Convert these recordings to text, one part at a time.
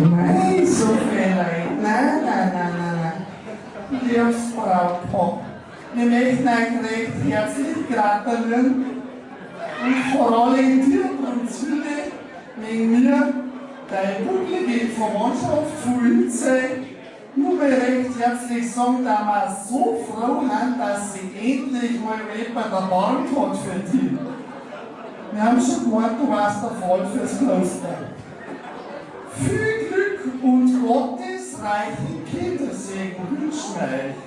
Nein, so viel Leid. Nein, nein, nein, nein, nein. Liebes Brautpaar, wir möchten euch recht herzlich gratulieren und vor allem dir und Zülle wegen mir, deine bucklige Verwandtschaft von Inzell, nur mal recht herzlich sagen, dass wir so froh sind, dass sich endlich mal jemand erbarmt hat für dich. Wir haben schon gemeint, du warst der Fall fürs Kloster. Viel Glück und Gottes reichen Kindersegen wünschen wir euch.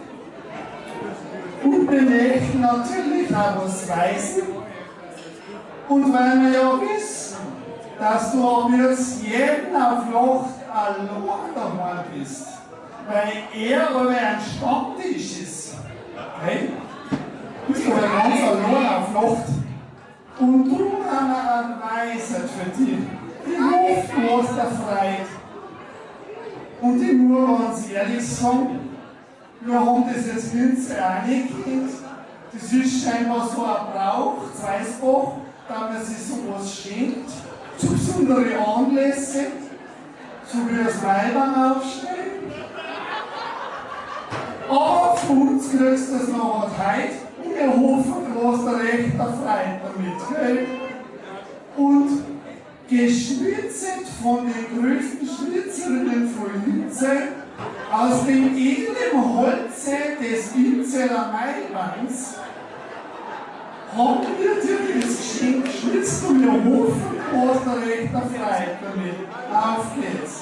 Und wir möchten natürlich auch was weisen. Und weil wir ja wissen, dass du ab jetzt jeden auf Nacht allein daheim bist, weil er aber ein Stammtisch ist. Okay? Bist du aber ganz allein auf Nacht. Und du haben wir eine Weisheit für dich. Die Luft, was der freit. Und ich muss ganz ehrlich sagen, wir haben das jetzt Linz auch nicht gekannt. Das ist scheinbar so ein Brauch, Zweisbach, dass man sich sowas schenkt, zu besonderen Anlässen, so wie das Maibaum aufstellen. Aber von uns kriegst du das noch heute und wir hoffen, du hast da recht erfreut damit. Gell? Und geschnitzt von den größten Schnitzerinnen von Inzell, aus dem edlen Holze des Inzeller Maibaums, haben wir dir das Geschenk geschnitzt und wir hoffen, du hast da recht erfreut damit. Auf geht's!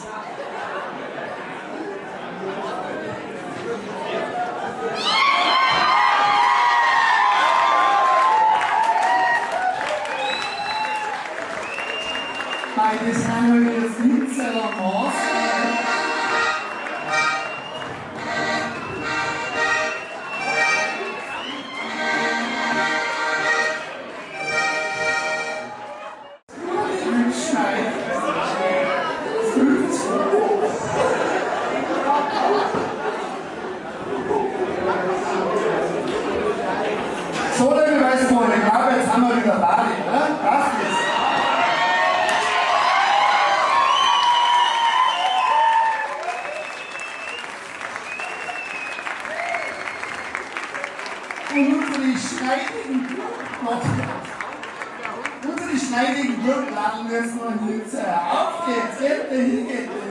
Weil das sind halt jetzt Inzeller Maß. So, liebe Weißfreunde, ich glaube, jetzt haben wir wieder Party, oder? Passt es? Und unsere schneidigen Gurken laden wir jetzt noch in Linz. Auf geht's, geht der hin, geht der hin.